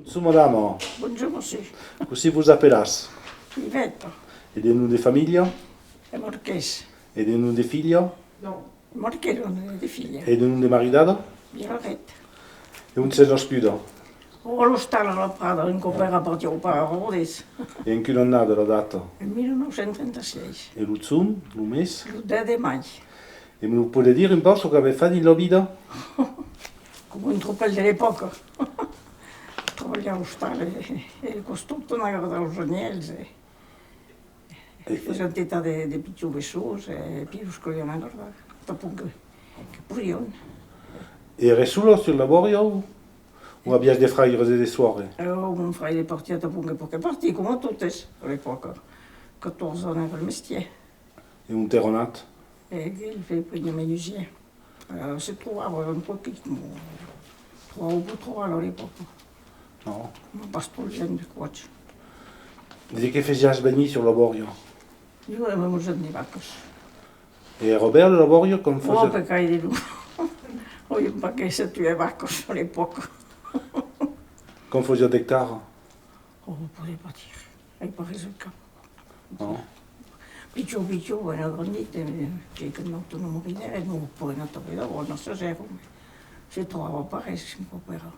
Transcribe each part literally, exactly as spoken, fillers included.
Bonjour, madama. Bonjour, monsieur. Cossí vos apelatz? Yvette. E de nom de familha? E Marqués. E de nom de filha? Non. Marqués, lo nom de filha. E de nom de maridada? Violaret. E ont sètz nascuda? Oh, a l'ostal a la Prada, un còp èra partit au Paradís. E en quina annada, la data? En mila nòu cents trenta-sièis. E lo jorn, lo mes? Lo dètz de mai. E me lo podètz dire un pauc çò qu'avètz fach dins la vida? Coma un tropèl de l'epòca. Trabalhar a l'ostal e, e costum tornar gardar los animals e, e fasiam tetar de, de pichons bessons e pichons que caliá gardar, tanpon que, que podiam. E èretz sola sus la bòria o, o aviatz de fraires e de sòrres? E, oh, mon fraire partiá tanpon que poguèt partir, coma totes a l'epòca. Catòrze ans èra al mestièr. E ont èra anat? E el fèt prenièr menusièr. E, se trobava un poquet, coma, trobava pas tròp a l'epòca. Non. Pas tròp luènh de Coach. De qué fasiatz venir sus la bòria? Ieu, aviam un de vacas. E èra bèla la bòria, com fasiatz? Oh, pas gaire, non. Aviam pas que sèt uèch vacas a l'epòca. Com fasiatz d'ectaras? Oh, podèm pas dire. Ai pas res al cap. Non. Pichon, pichon, ben, agrandit, e, que, que non, non morirè, non, pòt anar tanben davant, non se sèra, se trobava pas res, un còp èra.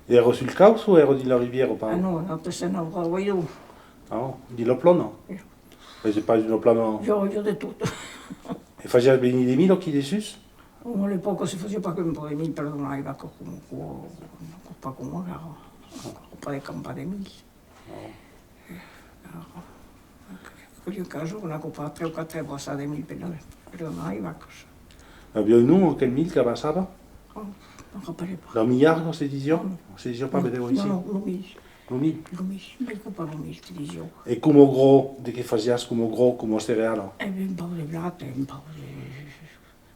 E èra sul caus o èra dins la ribièra, pas? Ah non, non, te sèm au Guaidon. Ah, dins la plana? Ieu. Mas es pas una plana. Ieu, ieu de tot. E fasiatz venir de milh aquí dessús? A l'epòca se fasiá pas qu'un pauc de milh per donar ai vacas coma, coma, pas coma ara. Pas de campar de milh. Aquel cas, on a copat tres o quatre braçadas de milh per, per donar ai vacas. Aviá un nom, aquel milh qu'amassava? Oh, me rapèle pas. La milharga, se disiá? Non. Se disiá pas, non, benlèu aicí. Non, non, lo milh. Lo milh? Lo milh, mai copar lo milh, te disiá. E coma grò, de qué fasiatz coma grò, coma cereala? E ben, un pauc de blat, un pauc de,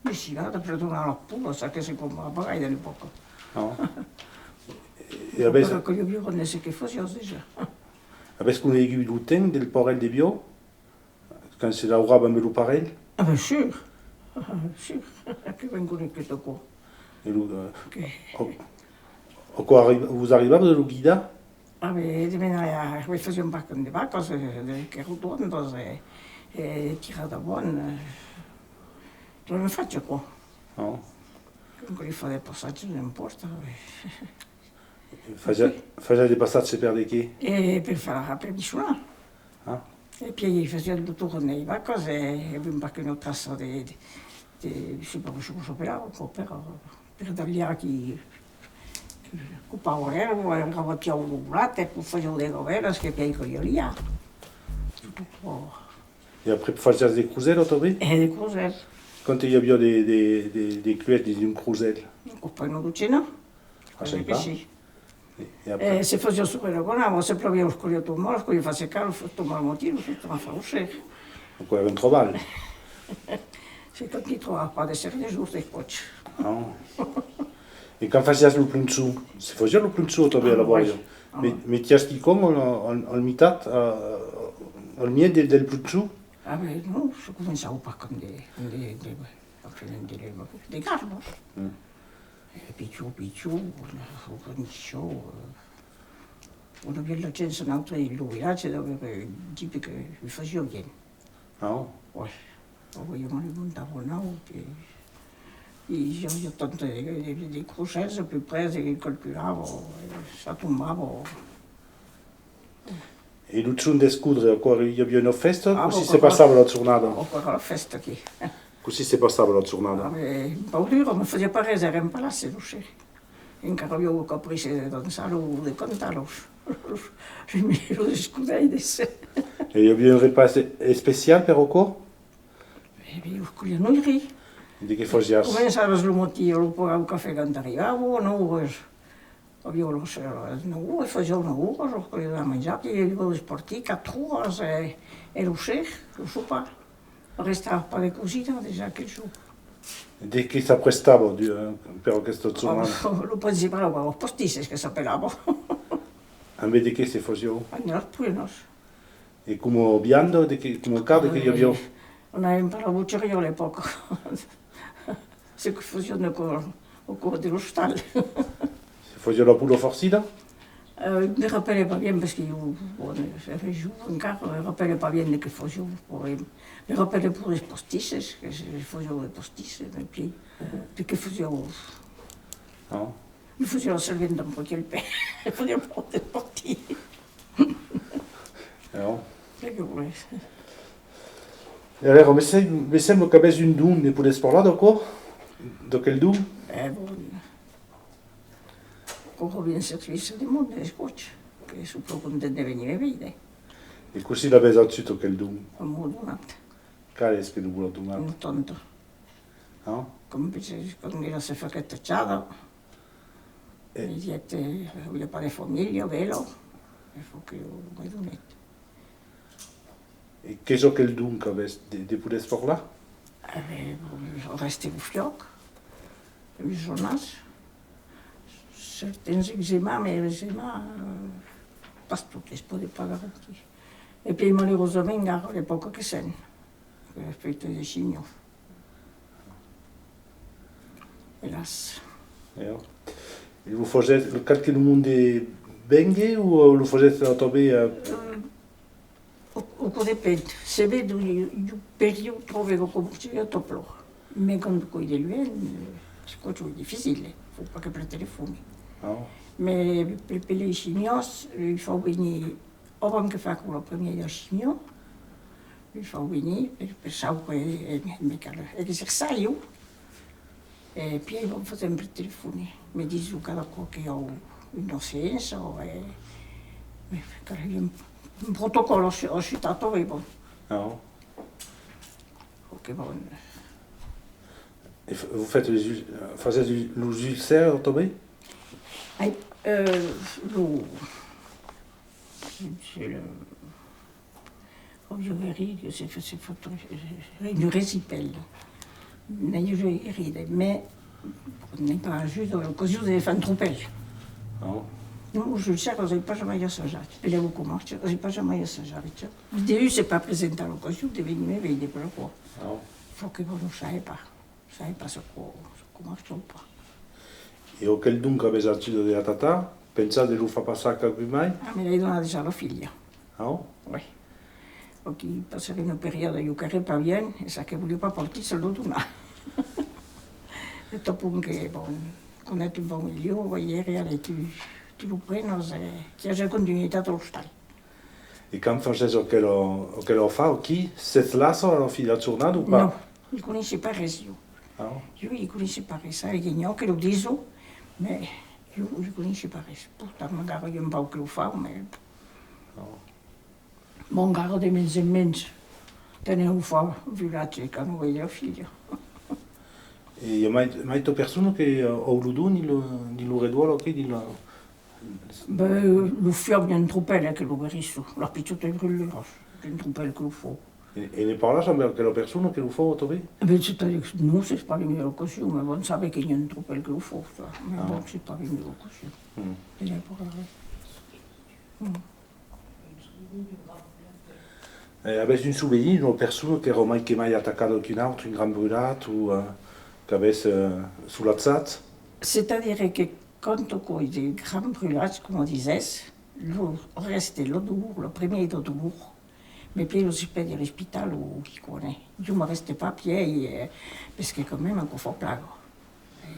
de civada per donar a las polas, çò que se comprava pas gaire a l'epòca. Non. E avètz... Però que i aviá de ce que fasiás dejà. Avètz conegut lo temps del parelh de buòus, quand se laurava amb lo parelh? Ah ben sûr, sûr, que ben conegut aquò. E lo, eh, que aquò, aquò arri-, vos arribava de lo guidar? Ah ben, de menar, me fasián pas qu'un de vacas, eh, de, qu'èran tondas, eh, e tirar davant, eh, tot me fach aquò. Non. Quand li fa de passatge, n'empòrta, eh. Fasiá, fasiá de passatge per de qué? E per far, per bichonar. Ah. E pièi fasiá lo torn de las vacas e, e ben pas qu'una traça de, de, de, sai pas cossí s'apelava, aquò, per, per dalhar qui, qui copava l'èrba, e rabatiá lo blat, e fasiá de gavelas, que pièi que i aviá. E après fasiatz de crosèlas tanben? E de crosèlas. Quand i aviá de, de, de, de cluèchs dins un crosèl? Copar una dotzena. Ah, sai pas. E, e après? E se fasiá sobre la gonava, se ploviá, los caliá tombar, los caliá far secar, los tombar al matin, los tornar far lo ser. Aquò èra un trabalh. Se, quand i trobava pas de ser de jours, de còps. Ah. E quand fasiatz lo plonchon? Se fasiá lo plonchon tanben a la bòria? Ah, oui. Me-, metiatz quicòm al, al, al mitat, a, al mièg de, del plonchon? Ah ben non, se començava pas qu'amb de, de, de, enfin, de, de garbas. E pichon, pichon, on, on grandissait, eh, on aviá la chance, nautres, dins lo vilatge, d'aver un tipe que i fasiá bien. Ah. Ouais. Aviam alimentat un naut, e, e i aviá tant de, de, de, de crosèls, a peu près, e calculava, e ça tombava. E lo jorn d'escodre, aquò, i aviá una fèsta? Ah, cossí se passava la jornada? Aquò èra la fèsta aquí. Cossí se passava la jornada? Ah, ben, un pauc dura, mas fasiá pas res, èra en palace, lo ser. Encara aviá lo caprici de dançar o de cantar los, los, los escodaires. E i aviá un repais especial per aquò? E ben, los caliá noirir. De qué fasiatz? Començaves lo matin, lo pagar lo cafè quand arribava, a nòu oras. Aviá lo ser a las nòu, e fasiá nòu oras, lo caliá anar manjar, pièi i aviá de partir quatre oras, e, e lo ser, lo sopar. Restava pas de cosina, dejà, aquel jorn. De qué s'aprestava, du-, eh, per aquesta jornada? Ah, lo principal, los pastisses que s'apelava. Ambe de qué se fasiá? Amb las prunas. E coma vianda, de qué, coma carn, de qué i aviá? Eh, anàvem pas a la bochariá a l'epòca. Se que fasián au cò-, au còp de l'ostal. Se fasiá la pola farcida? Euh, me rapèle pas bien, parce que jo, bon, ère jove encara, me rapèle pas bien de qué fasiá, però, euh, me rapèle pro dels pastisses, que se fasiá de pastisses, e puèi, de qué fasiá, ah, me fasiá la serventa amb aquel pè, fasiá pro de pastisses. Non. E que volètz? E alèra, me sem-, me sembla qu'avètz un don, ne podètz parlar d'aquò? D'aquel don? Eh, bon. Aquò revien servir de monde, escòch, que son pro contents de venir me veire. E cossí l'avètz agut, aquel don? Aquò m'o donat. Qual es que lo vos l'a donat? Una tanta. Ah? Com penses, quand ela se faguèt tachada, e, me diguèt, eh, aviá pas de familha, bèla, e fa que me donèt. E qu'es aquel don qu'avètz, de, de podètz parlar? Eh ben, reste lo fiòc, los jonats, certans eczèmas, mès eczèmas, eh, pas totes, pòde pas garantir. E puèi, malurosament, ara, l'epòca que sèm, que l'efècte de chinhòs. Elas. E, e lo fasètz, cal que lo monde vengue o lo fasètz tanben, eh? Euh, o, o que depend. Se ve d'un, d'un periòde, tròbe que comença a tot plan. Mès quand qu'es de luènh, eh, es quicòm de dificile, eh. Fau pas que per telefòne. Ah. Mès per, per los chinhòs, eh, i fau venir, avant que fagan la premièra chinhò, i fau venir per, per saupre, eh, me cal exerçar, ieu. E puèi, bon, fasèm per telefòne. Me dison cada còp que i a una seança, e, e, cal un, un protocòl a su-, a suivre, e bon. Ah. Ok, bon. E f-, vos fètz los ul-, fasètz los ulcèrs tanben? Ai, euh, lo, c'est le, Aviá guerit, se fa, se fa, eh, un recipèl. N'ai ja guerit, mès n'ai pas agut l'ocasion de far un tropèl. Non. Non, los ulcèrs, los ai pas jamai assajats. Per lo comarcha, los ai pas jamai assajats. De un, s'es pas presentat l'ocasion de venir me veire per aquò. Non. Fau que vos lo sabe pas. Sabe pas çò que, çò que marcha o pas. E aquel don qu'avètz agut de la tata, pensatz de lo far passar a qualqu'un mai? Ah, me l'ai donat dejà a la filha. Ah, ò? Oui. Aquí passèrè una periòda, ieu qu'èri pas bien, e çò que voliá pas partir, se lo donar. E tot pont que, bon, quand es un pauc melhor, vai dire, allez, tu, tu lo prenes, e que i aja continuitat a l'ostal. E quand fasètz aquel, aquel afau aquí, sètz laça a la fin de la jornada o pas? Non, i coneissi pas res, ieu. Ah. Ieu i coneissi pas res. Ai de geniòs que lo dison, mès ieu i coneissi pas res. Portam encara un pauc que lo fau, mès... Ah. Bon, encara de mens en mens. Tenen lo fau, vilatge, quand o vei la filha. E i a mai, mai de personas que, eh, an lo don dins lo, dins lo redol aquí, dins la, Ben, lo fiòc, n'i a un tropèl, eh, que lo guerisson. La pichòta brulura, n'i a un tropèl que lo fan. E, e ne parlatz amb aquela persona que lo fa tanben? E ben, c'est-à-dire que non, s'es pas vengut a l'ocasion, mès bon, sabe que n'i a un tropèl que lo fa, ça. Mès bon, s'es pas vengut a l'ocasion. Mm. E ne parlarè. Mm. E avètz un sovenir d'una persona qu'èra mai que mai atacada qu'una autra, un grand brulat, o, eh, qu'avètz, eh, solatjat? C'est-à-dire que quand aquò es de grands brulats, coma disètz, lo rèste, la dolor, la premièra dolor, me pièi los espèri de l'espital o quicòm, eh. Ieu m'arrèste pas pièi, eh, perque quand même aquò fa plaga. E,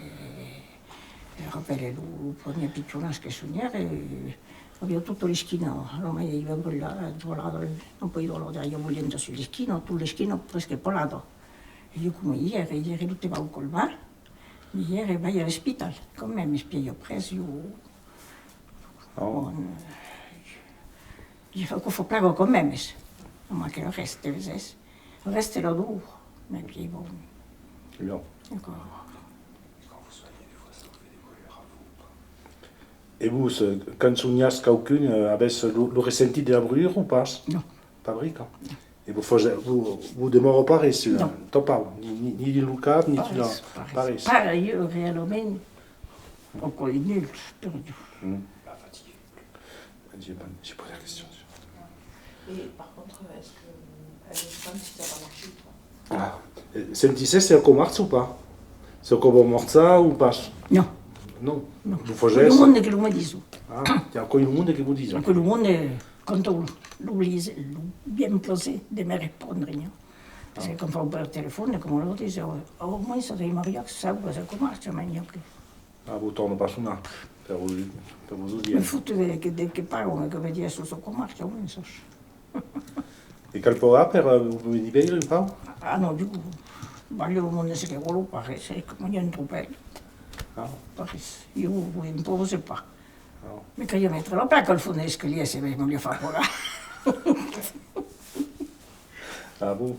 e rapèle lo, lo premier pichonàs que sonhère, eh, aviá tota l'esquina, la mei aviá brulada, dolada, non pas dolada, aviá bolhenta sus l'esquina, tota l'esquina presque pelada. E ieu coma i ère, i ère lo tebau colmar, i ère vai a l'espital, quand même, espièi après, ieu, bon, eh, ieu aquò fa plaga quand même, amb aquel rèste, veses? Rèste la dolor, mès pièi bon. Bien. D'accord. E vos, eh, quand sonhatz quauqu'un, eh, avètz lo, lo ressentit de la brulura o pas? Non. Pas brica? Non. E vos fas, vos, vos demòra pas res, eh, tanpauc, ni, ni, ni dins lo cap, ni dins la... Pas res. Pas res. Pas res, ieu, realament, aquò es nul, per Dieu. Mm. J'ai pas, j'ai posé la question. Et par contre, est-ce que elle est femme si ça va marcher ou pas? Ah, eh, sentissètz se aquò marcha o pas? Se aquò va marchar o pas? Non. Non, non. Lo fagètz? Aquò lo monde que lo me dison. Ah, i a aquò lo monde que vos dison. Aquò lo monde, quand lo, lo, lo bien plaser de me respondre, non? Parce que quand fau per telefòn, coma lo dise, au, au moins, se demariá que sabe pas aquò marcha, mai non que. Ah, vos torna pas sonar, per vos, per vos o dire. Me fote de, que, de que pagan, que me dise çò, çò que marcha, au moins, çò. E cal pagar per, eh, venir veire un pauc? Ah non, du coup. Balha lo monde se que vòlo pas res, es coma un tropèl. Ah. Pas res. Ieu, un pauc, se pas. Ah. Me calia metre la placa al fons de l'escalièr, se me voliá far pagar. Ah bon?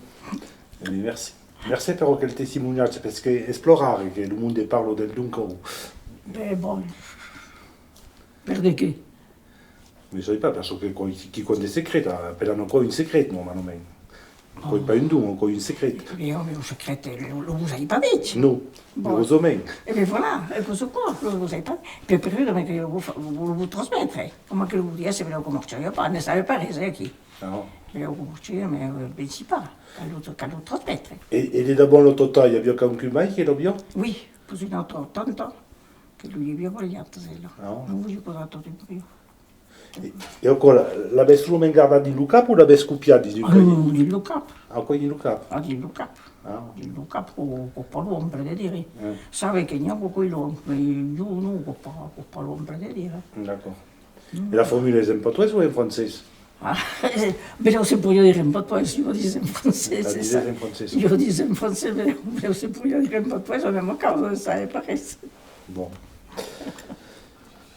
E ben, mercé. Mercé per aquel testimoniatge, perque es plan rare que lo monde parla del don còu. Ben, bon. Per de qué? Mès sai pas, per çò que quicòm de secret, apelan aquò un secret, normalament. Aquò es pas un don, aquò es un secret. E ò, mès lo secret, lo, lo vos ai pas dich. Non, bon. Urosament. E ben voilà, e aquò, lo vos ai pas. Per, per ur, mès que lo vos, lo vos transmetre. Coma que lo vos dise, se belèu que marchariá pas, ne sabe pas res, eh, aquí. Non. Belèu que marchariá, mès, eh, pensi pas. Cal lo, cal lo transmetre. E, e de davant lo tòta, i aviá qualqu'un mai que l'aviá? Oui, pus una autra tanta, que lo i aviá balhat, ela. Non. Non vos i podrà tot un briu. E, e aquò, la-, l'avètz solament gardat dins lo cap o l'avètz copiat dins un cahièr? Ah, non, dins lo cap. Aquò dins lo cap? Ah, dins lo cap. Ah. Dins lo cap, qu'es pas lo bon, per de dire. Eh. Sabe que n'i a qu'es lo bon, mès ieu non, qu'es pas, qu'es pas lo bon, per de dire. D'acòrd. Mm. E la formula es en patoès o en francés? Ah, belèu se podiá dire en patoès, ieu dise en francés, la dises en francés. Ieu dise en francés, belèu, belèu se podiá dire en patoès, la mèma causa, sabe pas res. Bon.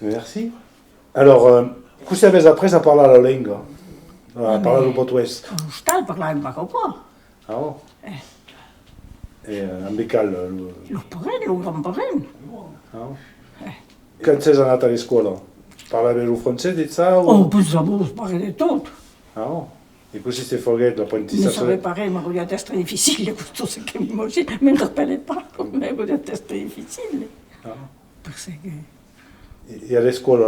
Merci. Alors, euh, cossí avètz aprés a parlar la lenga? A parlar lo patoès? A l'ostal parlàvem pas aquò. Ah, ò. Eh. E, euh, ambe qual, lo... Los parents, los grands-parents. Ah, ò. Eh. Quand sètz anat a l'escòla, parlàvetz lo francés dejà o? Oh, pus o mens, parle de tot. Ah, ò. E cossí se faguèt l'aprentissatge? Ne sabe pas res, m'a gojat èstre dificile, tot çò que m'imagine, me'n rapèle pas, m'a gojat èstre dificile. Ah. Parce que... E, e a l'escòla,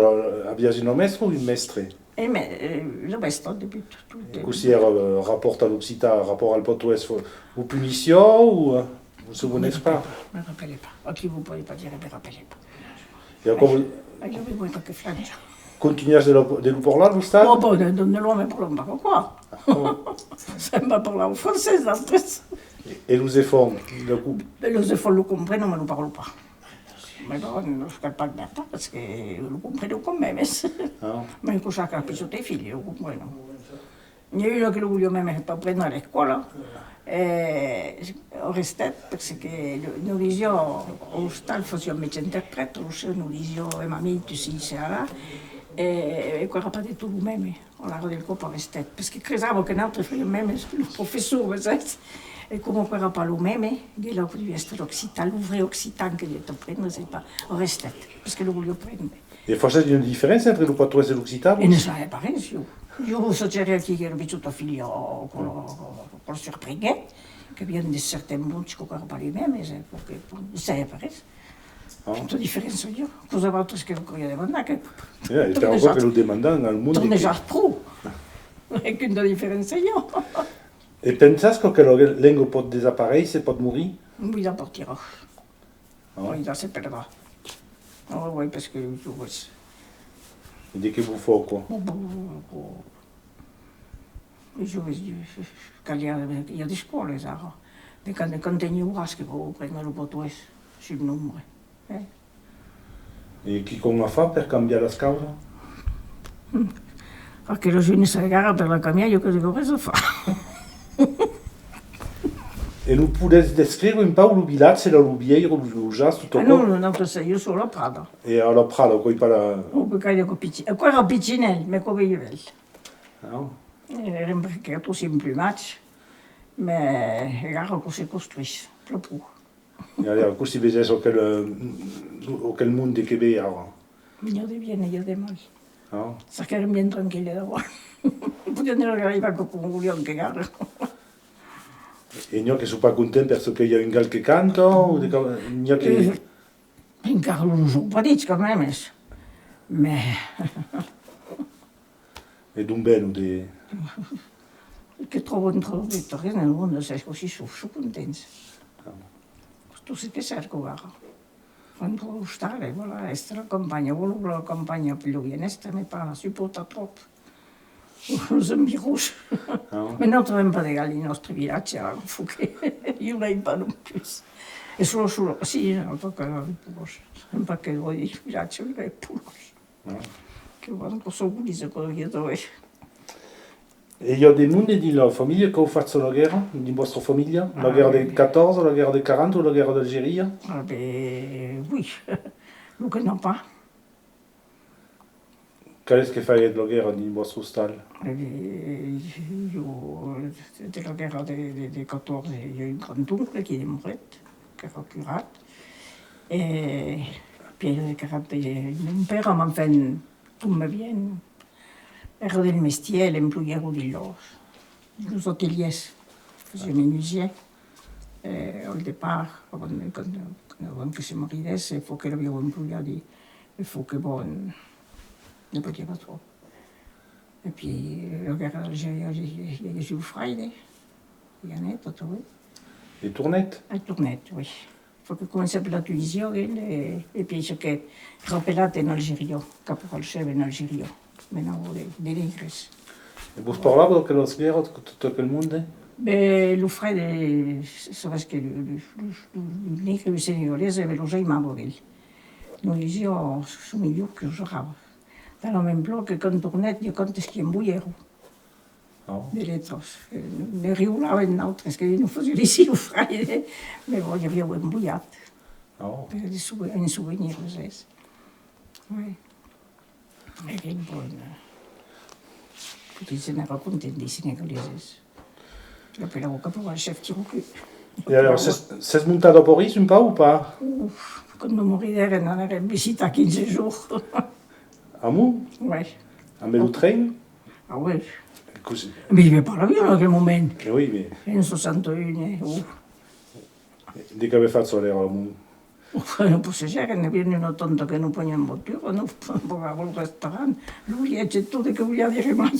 aviatz una mèstra o un mèstre? E me, eh, lo mèstre, debut, tot. E cossí èra, eh, rapòrt a l'occitan, rapòrt al patoès, vos punissiá o, eh, vos sovenètz pas? Me rapèle pas, me rapèle pas. Aquí vos pòdi pas dire, me rapèle pas. E aquò vos... Ai, ai, ai, qualque flanja. Contunhatz de lo, de lo parlar, a l'ostal? Bon, bon, de, de, de lo me parlan pas aquò. Ah. Sèm pas parlar lo francés, après. E, e los enfants, lo co... Los enfants lo comprenon, mas lo parlan pas. Mas bon, non, cal pas merda, parce que lo comprenon quand mèmes. Ah. Mas que chacun a pichòt e filh, lo comprenon. N'i a una que lo voliá mèmes pas prendre a l'escòla, e o restèt, parce que lo, nos disiá, a l'ostal fasiá mège interprète, lo seu nos disiá, e mamí, tu sais, c'est là, e, e qu'èra pas de tot lo mème. Alara del còp arrestèt, perque cresava que nautres fèiam mèmes los professors, vesètz? E coma qu'èra pas lo mème, que la podiá èstre l'occitan, lo vrai occitan que deviá aprendre, sai pas, arrestèt, perque lo voliá prendre. E fasiatz una diferéncia entre lo patoès e l'occitan? E ne sabe pas res, ieu. Ieu sagèri aquí que la pichòta filha, aquò la, aquò la surprenguèt, qu'avián de certains mots, qu'èra pas los mèmes, e perque, bon, ne sabe pas res. Ah. Quina diferéncia i a? Quò es a vautres que lo caliá demandar, que... E, e per aquò que lo demandan al monde. Tornejatz pro. E quina diferéncia i a? E pensatz qu'aquela lenga pòt desaparéisser, pòt morir? Oui, la partirà. Ah. Oui, la se perdrà. Ah oui, parce que los joves... E de qué vos fa aquò? Bon, bon, bon, bon. Los joves, eh, cal i a, i a d'escòlas ara. De quand, quand n'i aurà que vau prendre lo patoès sul nombre, eh? E quicòm a far per cambiar las causas? Aquela joinessa de gara per la cambiar, ieu que devo res a far. E nos podètz descriure un pauc lo vilatge, la Lobièira, los, los jas, tot aquò? Ah non, non, non, ieu soi a la Prada. E a la Prada, aquò es pas la... Oh, que cal, aquò pichi-, aquò èra pichinèl, mès aquò es bèl. Ah. Èrem perque tot simplumatge, mès ara aquò se construís, plan pro. E alèra, cossí vesètz aquel, eh, aquel monde que ven ara? N'i a de bien e n'i a de mal. Ah. Cerquèrem bien tranquille davant. Podiam arribar que coma voliam que ara. E n'i a que son pas contents per çò que i a un gal que canta, o de ca-, n'i a que... Eh, encara lo son pas dich quand mèmes. Mès... E d'ont venon de... Que tròban tròp de terren en lo monde, sètz cossí son, son contents. Ah. Tot çò que cercan ara. Vam trobar l'ostal, e voilà, èster a la campanha, vòler la campanha per lo bien-èster, mès pas la suportar tròp. Los environs. Ah. Mès nautres avèm pas de gats dins nòstre vilatge, ara, fau que i n'ai pas non plus. E sola, sola, si, en tot cas, de polas. Avèm pas que dos dins vilatge, de polas. Ah. Que van, que son bonics, aquò, que tròbe. E i a de monde dins la familha qu'an fach la guèrra, dins vòstra familha? La guèrra de catorze, la guèrra de quaranta o la guèrra d'Algeria? Ah, ben, oui. Lo que n'a pas. Qual es que faguèt la guèrra dins vòstre ostal? E ben, ieu, de la guèrra de, de, de catorze, i a un grand-oncle qui demorèt, qu'èra curat. E pièi de quaranta, mon pèra, enfin, tot me vien. Èra del mestièr, l'emploièron dins los, los atelièrs. Fasiá menusièr. E, al depart, avant, quand, quand, avant que se maridèsse, fau que l'avián emploiat, e fau que, bon, ne podiá pas tròp. E pièi, la guèrra d'Algeria, i, i, i aguèt un fraire, i anèt, tot, oui. E tornèt? E tornèt, oui. Fau que comencèt per la Tunisia, aquel, e, e pièi se que rapelat en Algeria, caporal chef en Algeria, menava de, de negres. E vos parlava d'aquelas guèrras, tot aquel monde? Ben, lo fraire, sabes que lo, lo, lo, lo negre, lo senegalés, e ben, los aimava, aquel. Nos disiá, son milhors que los arabes. Talament plan que quand tornèt, i a quantes qui envoièron. Oh. De letras. E ne riulavèm nautres, que nos fasiá ici lo fraire, mès bon, i aviá envoiat. Oh. Per de souve-, un souvenir, vesètz. Oui. E que bon, eh, que se ne raconten de senegaleses. L'apelavan caporal chef Tirocu. E alors, sètz, sètz montat a París un pauc o pas? Uf, quand nos maridèrem, anèrem visitar quinze jorns. Amont? Oui. Amb lo tren? Ah oui. Cossí? Mès i aviá pas l'avion en aquel moment. Eh oui, mès... En soixante et un, eh, oh. De qu'avètz fach, alèra, amont? Enfin, nos passejèrem, aviam una tanta que nos poniá en voitura, nos pagava lo restaurant, lo viatge, tot, de que voliá dire mai.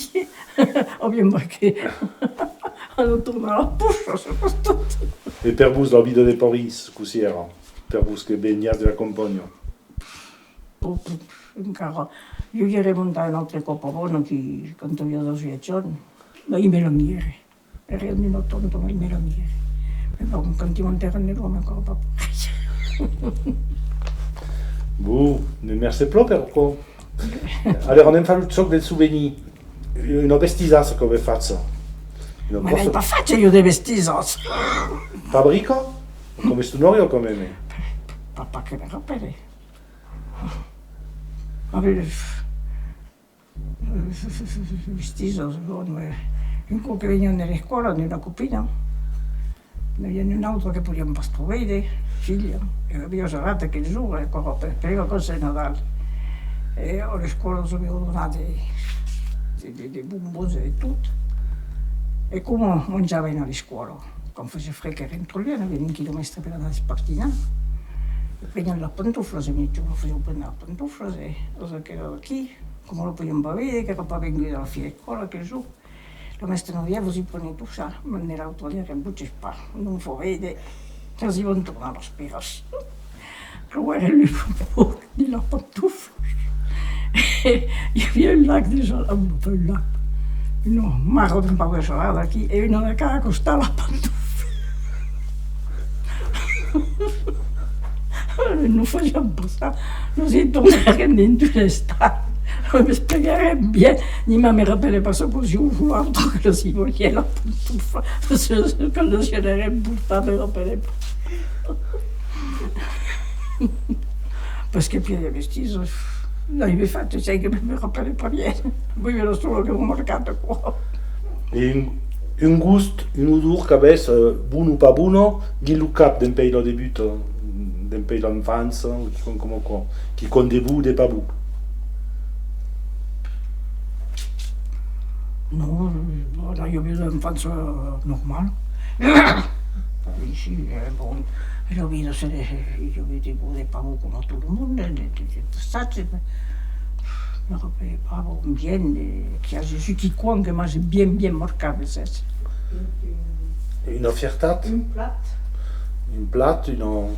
Aviam pas que a nos tornar la pocha, se pas tot. E per vos, la vida de París, cossí èra? Per vos que veniatz de la campanha? Puf, puf, encara. Ieu i ère montat un autre còp abans, aquí, quand aviá dètz-e-uèch ans. Mai me l'envière. Ère una tonta, mai me l'envière. Mès bon, quand i montèrem de l'òme, encara pas pareil. Bon, ne mercé plan per aquò. Alèra, anem far lo jòc del sovenir. Una bestisassa qu'avètz facha. Mès n'ai pas fach, ieu, de bestisas. Pas brica? Coma estonariá, quand même. Pas, pas que me rapèle. A veire, bestisas, bon, eh, un còp que veniam de l'escòla, d'una copina, n'aviam una autra que podiam pas tròp veire, filha, e aviá gelat aquel jorn, e aquò per, per las vacanças de Nadal. E a l'escòla nos avián donat de, de, de, de bonbons e de tot. E coma manjàvem a l'escòla, quand fasiá freg, èrem tròp luènh, aviam un quilomèstre per anar despartinar. E preniam las pantoflas, e mièg nos fasián prendre las pantoflas, e las aquelas d'aquí, coma la podiam pas veire, qu'èra pas venguda la filha d'escòla aquel jorn, la mèstra nos diguèt: «Vos i prenètz tot ça.» Mas ne l'autra diguèt: «Botgètz pas, nos fau veire, nos i vam tornar las peras.» Clavèrem lo bonbon dins las pantoflas. E i aviá un lac de gelada, enfin un lac, una mara d'un pauc de gelada aquí, e una de cada costat la pantofla. Nos fasián passar, nos i tornèrem dins un estat. Nos peguèrem bien, ni mai me rapèle pas çò que fasiá l'autre que las i voliá, la pantofla, que las i anèrem portar, me rapèle pas. Parce que pièi de bestisas, n'ai pas fach, sai que me, me rapèle pas bien. Avèm la sola que m'a marcat, aquò. E un, un gost, una odor qu'avètz, eh, bona o pas bona, dins lo cap dempuèi la debuta, dempuèi l'enfança, quicòm coma aquò, quicòm de bon o de pas bon? Non, eh, voilà, i aviá una enfança, eh, normala. Ici, eh, bon, la vida, se, i aviá de bon e pas bon coma tot lo monde, de, de, de passatge, me rapèle pas, bon, bien, de, qu'i age quicòm que m'age bien, bien marcat, vesètz. Una fiertat? Un plat. Un plat, una,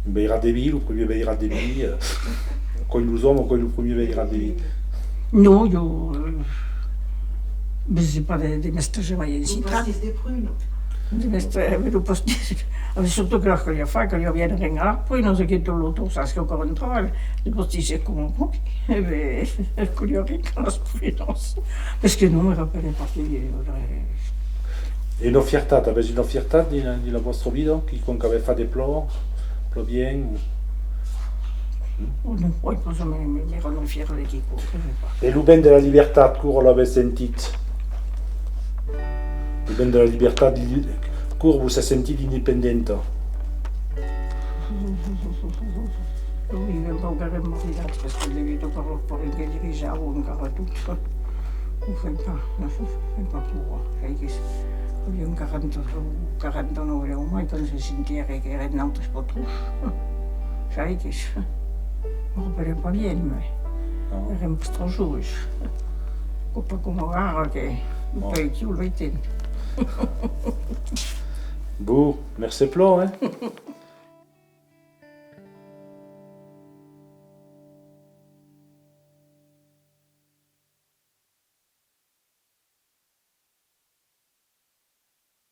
Un veirat de vin, lo primièr veirat de vin, eh, quò es los òmes, quò es lo primièr veirat de vin. Non, ieu, eh, vese pas de, de mèstres mai ensinat. Lo pastís de pruna. De mèstres, eh, lo pastís, eh, surtot que caliá far, caliá viéner a las prunas, que tot lo torn, sas que aquò entrava, lo pastís es coma un coquí, e ben, caliá ricar las prunas. Perque non me rapèle pas que, eh, E una fiertat, avètz una fiertat dins, dins la vòstra vida, quicòm qu'avètz fach de plan, plan bien? Oi, pas me, me, me rendre fièr de quicòm, je sais pas. E lo vent de la libertat, quora l'avètz sentit? Lo vent de la libertat, li-, quora vos sètz sentit independenta? Oi, ben pauc èra maridat, perque de vita per, per que dirijavan encara tot. Enfin, pas, enfin, pas pro, sai que aviam quaranta, quaranta-nòu ans o mai quand se sentiguèt qu'èrem nautres patrons. Sai que, me rapèle pas bien, mas èrem pas tròp joves. Quò pas coma ara que, oh, pas ieu lo temps. Bon, mercé plan, eh?